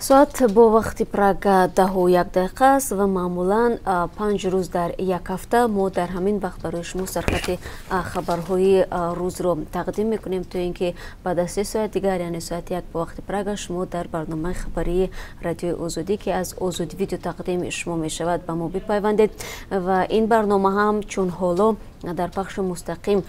Соат бо вақти Прага 10:01 аст ва маъмулан 5 рӯз дар як ҳафта мо дар ҳамин вақт барои шумо сархати хабарҳои рӯзро тақдим мекунем, то ин ки баъд аз 3 соат дигар, яъне соати 1 бо вақти Прага, шумо дар барномаи хабарии Радиои Озодӣ, ки аз Озодӣ Видео тақдими шумо мешавад, ба мо бипайвандед. Ва ин барнома ҳам чун ҳоло дар пахши мустақим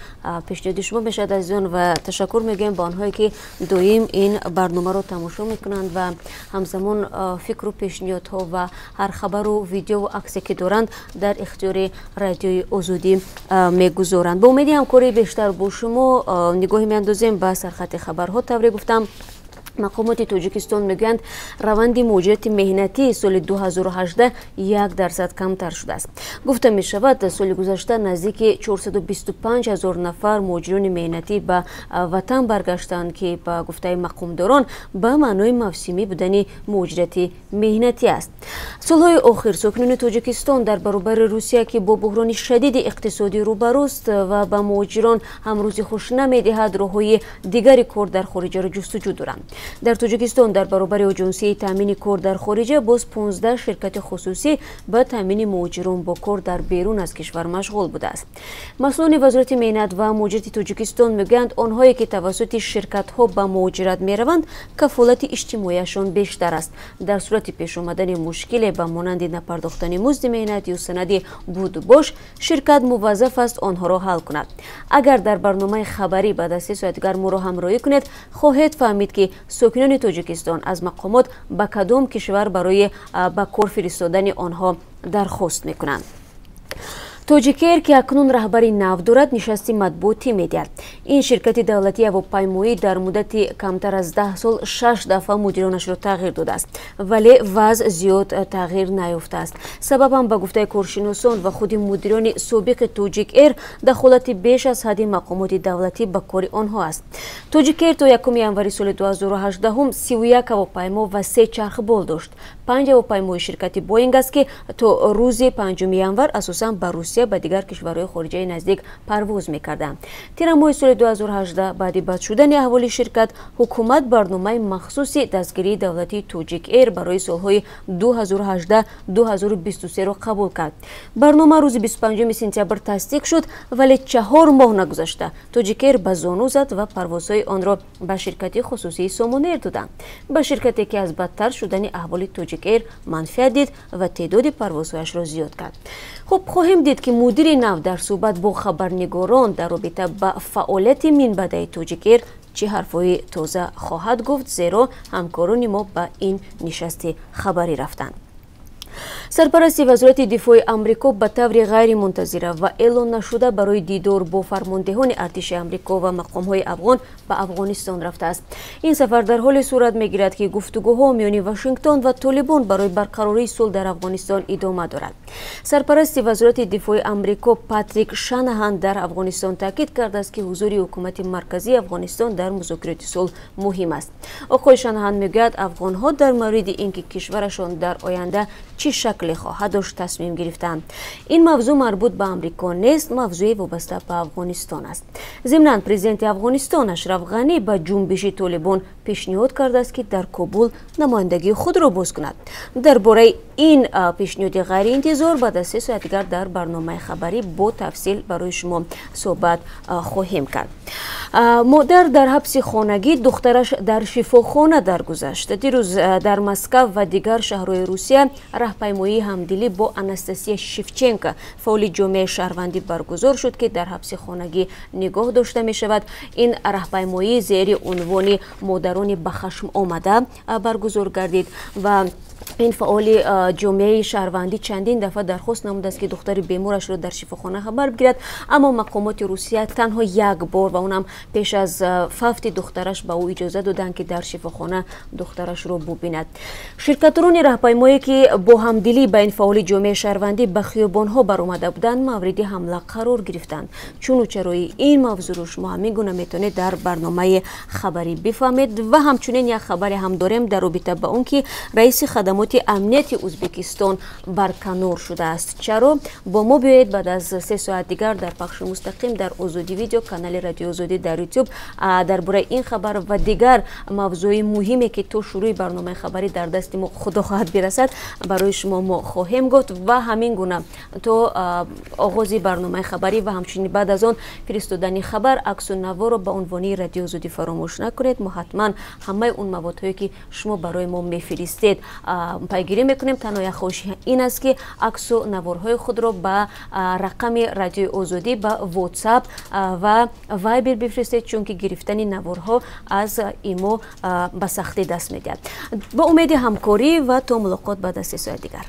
пешниҳоди шумо мешавад, азизон. Ва ташаккур мегӯем ба онҳое, ки доим ин барномаро тамошо мекунанд ва ҳамзамон фикру пешниҳодҳо ва ҳар хабару видеову аксе, ки доранд, дар ихтиёри Радиои Озодӣ мегузоранд. Бо умеди ҳамкории бештар бо шумо нигоҳе меандозем ба сархати хабарҳо. Тавре гуфтам, мақомоти Тоҷикистон мегӯянд, раванди муҳоҷирати меҳнатии соли 2018 1% камтар шудааст. Гуфта мешавад, соли гузашта наздики 425 ҳазор нафар муҳоҷирони меҳнатӣ ба ватан баргаштанд, ки ба гуфтаи мақомдорон ба маънои мавсимӣ будани муҳоҷирати меҳнатӣ аст. Солҳои охир сокинони Тоҷикистон дар баробари Русия, ки бо буҳрони шадиди иқтисодӣ рӯбарӯст ва ба муҳоҷирон ҳам рӯзи хуш намедиҳад, роҳҳои дигари кор дар хориҷаро ҷустуҷӯ доранд. Дар Тоҷикистон дар баробари Оҷонсии таъмини кор дар хориҷа боз 15 ширкати хусусӣ ба таъмини муҳоҷирон бо кор дар берун аз кишвар машғул будааст. Масъулони Вазорати меҳнат ва муҳоҷирати Тоҷикистон мегӯянд, онҳое, ки тавассути ширкатҳо ба муҳоҷират мераванд, кафолати иҷтимоияшон бештар аст. Дар сурати пеш омадани мушкиле ба монанди напардохтани музди меҳнат ё санади будубош, ширкат муваззаф аст онҳоро ҳал кунад. Агар дар барномаи хабарӣ баъд аз 3 соат дигар моро ҳамроҳӣ кунед, хоҳед фаҳмид, ки сокинони Тоҷикистон аз мақомот ба кадом кишвар барои ба кор фиристодани онҳо дархост мекунанд. Тоҷикэйр, ки акнун раҳбари нав дорад, нишасти матбуотӣ медиҳад. Ин ширкати давлатии ҳавопаймоӣ дар муддати камтар аз 10 сол шаш дафъа мудиронашро тағйир додааст, вале вазъ зиёд тағйир наёфтааст. Сабабам, ба гуфтаи коршиносон ва худи мудирони собиқи Тоҷик Эйр, дахолати беш аз ҳадди мақомоти давлатӣ ба кори онҳо аст. Тоҷикэйр то 1 январи соли 2018 31 ҳавопаймо ва се чархбол дошт. Панҷ ҳавопаймои ширкати Боинг аст, ки то рӯзи 5 январ асосан ба Русия, ба дигар кишварҳои хориҷаи наздик парвоз мекарданд. Тирамоҳи соли 2018, баъди бад шудани аҳволи ширкат, ҳукумат барномаи махсуси дастгирии давлатии Тоҷик Эйр барои солҳои 2018-2023-ро қабул кард. Барнома рӯзи 25 сентябр тасдиқ шуд, вале 4 моҳ нагузашта Тоҷикэйр ба зону зад ва парвозҳои онро ба ширкати хусусии Сомонэйр доданд, ба ширкате, ки аз бадтар шудани аҳволи Тоҷикэйр манфиат дид ва теъдоди парвозҳояшро зиёд кард. Хуб, хоҳем дид, ки мудири нав дар суҳбат бо хабарнигорон дар робита ба фаъолияти минбаъдаи Тоҷикэйр чӣ ҳарфҳои тоза хоҳад гуфт, зеро ҳамкорони мо ба ин нишасти хабарӣ рафтанд. Сарпарасти Вазорати дифои Амрико ба таври ғайримунтазира ва эълон нашуда барои дидор бо фармондеҳони артиши Амрико ва мақомҳои афғон ба Афғонистон рафтааст. Ин сафар дар ҳоле сурат мегирад, ки гуфтугӯҳо миёни Вашингтон ва Толибон барои барқарории сулҳ дар Афғонистон идома дорад. Сарпарасти Вазорати дифои Амрико Патрик Шанаҳан дар Афғонистон таъкид кардааст, ки ҳузури ҳукумати марказии Афғонистон дар музокироти сулҳ муҳим аст. Оқои Шанаҳан мегӯяд, афғонҳо дар мавриди ин ки кишварашон дар оянда чӣ шакле хоҳад дошт, тасмим гирифтаанд. Ин мавзӯъ марбут ба Амрико нест, мавзӯи вобаста ба Афғонистон аст. Зимнан, президенти Афғонистон Ашраф Ғанӣ ба ҷунбиши Толибон пешниҳод кардааст, ки дар Кобул намояндагии худро боз кунад. Дар бораи ин пешниҳоди ғайриинтизор баъд аз 3 соат дигар дар барномаи хабарӣ бо тафсил барои шумо суҳбат хоҳем кард. Модар дар ҳабси хонагӣ, духтараш дар шифохона даргузашт. Дирӯз дар Москав ва дигар шаҳрҳои Русия раҳпаймоии ҳамдилӣ бо Анастасия Шевченко, фаъоли ҷомеаи шаҳрвандӣ, баргузор шуд, ки дар ҳабси хонагӣ нигоҳ дошта мешавад. Ин раҳпаймоӣ зери унвони «Модарони ба хашм омада» баргузор гардид ва ин фаъоли ҷомеаи шаҳрвандӣ чандин дафъа дархост намудааст, ки духтари беморашро дар шифохона хабар бигирад, аммо мақомоти Русия танҳо як бор ва онам пеш аз фавти духтараш ба ӯ иҷоза доданд, ки дар шифохона духтарашро бубинад. Ширкатдорони раҳпаймое, ки бо ҳамдилӣ ба ин фаъоли ҷомеаи шаҳрвандӣ ба хиёбонҳо баромада буданд, мавриди ҳамла қарор гирифтанд. Чуну чарои ин мавзӯъро шумо ҳамин гуна метавонед дар барномаи хабарӣ бифаҳмед. Ва ҳамчунин як хабаре ҳам дорем дар робита ба он ки раиси хадамоти амнияти Ӯзбекистон барканор шудааст. Чаро? Бо мо биёед баъд аз 3 соат дигар дар пахши мустақим дар Озодӣ Видео, канали Радиои Озодӣ. Дар YouTube дар бораи ин хабар ва дигар мавзӯи муҳиме, ки то шурӯи барномаи хабарӣ дар дасти мо, худо хоҳад, бирасад, барои шумо мо хоҳем гуфт. Ва ҳамин гуна то оғози барномаи хабарӣ ва ҳамчунин баъд аз он фиристодани хабар, аксу наворро ба унвони Радио Озодӣ фаромӯш накунед. Мо ҳатман ҳамаи он маводҳое, ки шумо барои мо мефиристед, пайгирӣ мекунем. Танҳо як хоҳиш ин аст, ки аксу наворҳои худро ба рақами Радиои Озодӣ ба WhatsApp ва Viber бифиристед, чунки гирифтани наворҳо аз имо ба сахтӣ даст медиҳад. Бо умеди ҳамкорӣ ва то мулоқот баъд аз 3 соат дигар.